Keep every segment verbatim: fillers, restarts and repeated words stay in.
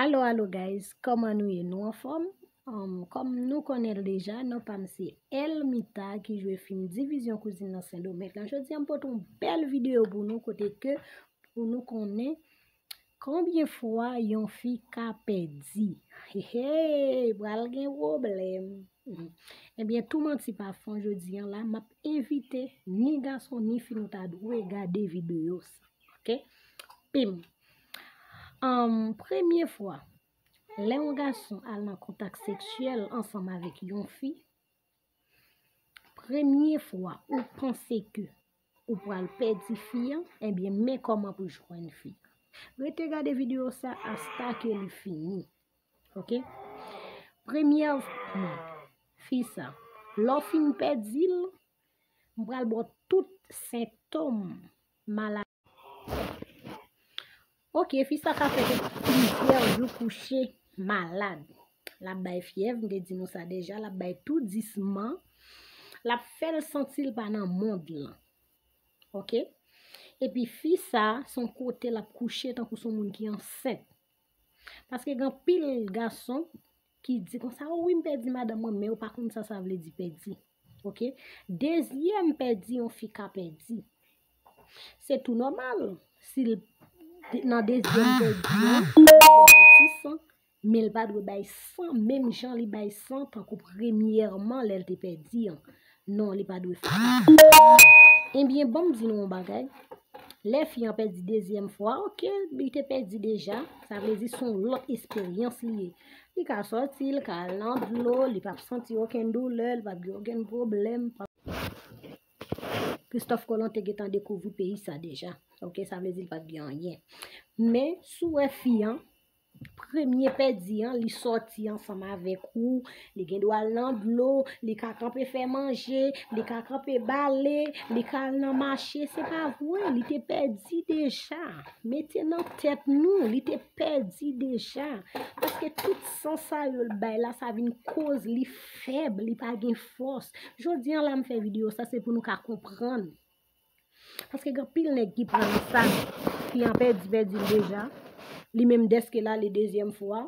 Alo, alo, guys, kòman nou ye? Nou anfòm? Um, kòm nou konnen l deja, non pa m se Elmita ki jwe fim Divizyon Kouzin nan Sendomeng lan. Jodi a, m pote yon bèl videyo pou nou, kote ke pou nou konnen konbyen fwa yon fi ka pèdi. Hehe, pral gen pwoblèm. Mhm. Ebyen, tou manti pa fon, jodi a la, m ap envite ni gason ni fi nou ta dwe gade videyo sa. Oke? Pim. Um, premye fwa, lè yon gason al nan kontak seksyèl ansanm avèk yon fi, premye fwa ou panse ke ou pral pèdi fi an, ebyen, men kòman pou jwenn fi. Rete gade videyo sa asta ke li fini. Oke? Premyèman, fi sa, lè w fin pèdi l, m pral ba w tout sentòm maladi. Oke, fi sa ka fè plizyè jou kouche malad. L ap bay fyèv, m te di nou sa deja, l ap bay toudisman. L ap fè l santi l pa nan mond lan. Oke? Epi fi sa, se yon kote l ap kouche tankou se yon moun ki ansent. Paske gen anpil gason ki di konsa, "O wi, m pèdi madanm mwen," men yo pa konn sa sa vle di pèdi. Oke? Dezyèm pèdi yon fi ka pèdi. Se tou nòmal. Si l nan dezyèm pèdi an, li pèdi san, men l pa dwe bay san, menm jan li bay san, tankou premyèman lè l te pèdi an. Non, li pa dwe fè sa. Ebyen, ban m di nou yon bagay. Lè fi an pèdi dezyèm fwa, oke, li te pèdi deja. Sa vle di se yon lòt esperyans li ye. Li ka sòti, li ka al nan dlo, li p ap santi okenn doulè, li p ap gen okenn pwoblèm. Christophe Colomb te gentan dekouvri peyi sa deja. Oke, sa vle di li pa t gen anyen. Men, si w wè fi an, premye pèdi an, li sòti ansanm avèk ou, li gen dwa al nan dlo, li ka kanpe fè manje, li ka kanpe bale, li ka al nan mache, se pa vre, li te pèdi deja. Mete nan tèt nou, li te pèdi deja. Paske tout san sa yo l bay la, sa vin koz li fèb, li pa gen fòs. Jodi a la m fè videyo sa, se pou nou ka konprann. Paske gen anpil nèg ki pran nan sa, fi an pèdi, pèdi l deja. Li menm dèske l ale dezyèm fwa,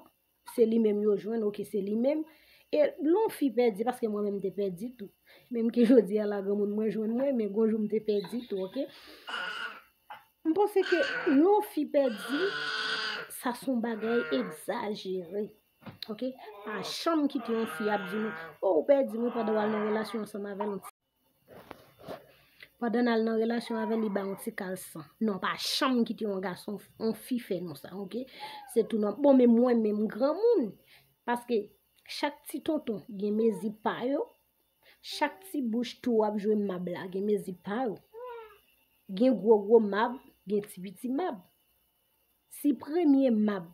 se li menm yo jwenn, oke, se li menm. E lè yon fi pèdi, paske mwen menm m te pèdi tou. Menm ke jodi a la, granmoun mwen jwenn mwen, men gon jou m te pèdi tou, oke? M panse ke lè yon fi pèdi, sa se yon bagay egzajere. Oke? Pa janm kite yon fi ap di nou, "O, ou pèdi mwen," pandan w al nan relasyon ansanm avè l, yon ti pandan n al nan relasyon avè l, li ba yon ti kal san. Non, pa janm kite yon gason, yon fi fè nou sa, oke? Se tou nòmal. Bon, men mwen menm granmoun, paske chak ti tonton gen mezi pa yo, chak ti bouch tou ap jwe mab la gen mezi pa yo. Gen gwo gwo mab, gen ti piti mab. Si premye mab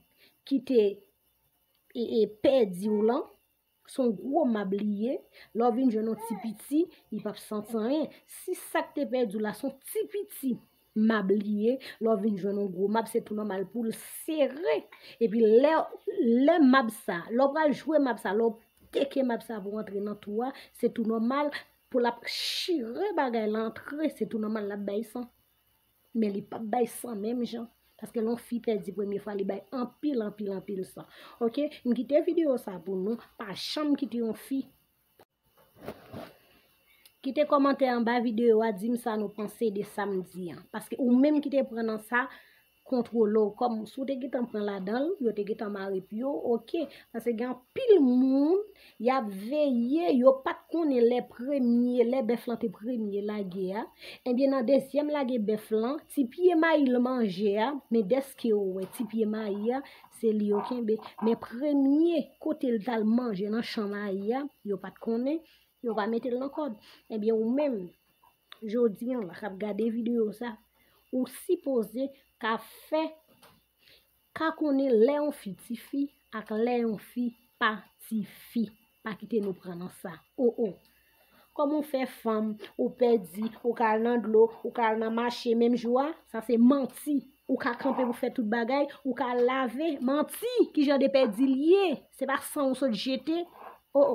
ki te e, e, pèdi w lan, se yon gwo mab li ye, lè w vin jwenn yon ti piti, li p ap santi anyen. Si sa k te pèdi w la se yon ti piti mab li ye, lè w vin jwenn yon gwo mab, se tou nòmal pou l sere. Epi lè, lè mab sa, lè w pral jwe mab sa, lè w teke mab sa pou antre nan twou a, se tou nòmal pou l ap chire bagay la antre, se tou nòmal l ap bay san. Men li p ap bay san menm jan. Paske lè yon fi pèdi premye fwa, li bay anpil, anpil, anpil san. Oke? M kite videyo sa pou nou. Pa janm kite yon fi. Kite kòmantè anba videyo a, di m sa nou panse de sa m di an. Paske ou menm ki te pran nan sa, kontwole w. Kòm si w te gentan pran ladan l, yo te gentan mare pye w, oke. Paske gen anpil moun, y ap veye, yo pa t konnen lè premye, lè bèf lan te premye lage a. Ebyen, nan dezyèm lage bèf lan, ti pye mayi l manje a, men dèske yo wè ti pye mayi a, se li yo kenbe. Men premye kote l t al manje nan chan mayi a, yo pa t konnen, yo pa mete l nan kòd. Ebyen, ou menm, jodi a la, k ap gade videyo sa, ou sipoze ka fè, ka konnen lè yon fi tifi ak lè yon fi pa tifi. Pa kite nou pran nan sa. O, o. Kòman w fè fanm, ou pèdi, ou ka al nan dlo, ou ka al nan mache menm jou a, sa se manti. Ou ka kanpe pou fè tout bagay, ou ka al lave, manti, ki jan de pèdi l ye? Se pa san w sot jete. O, o.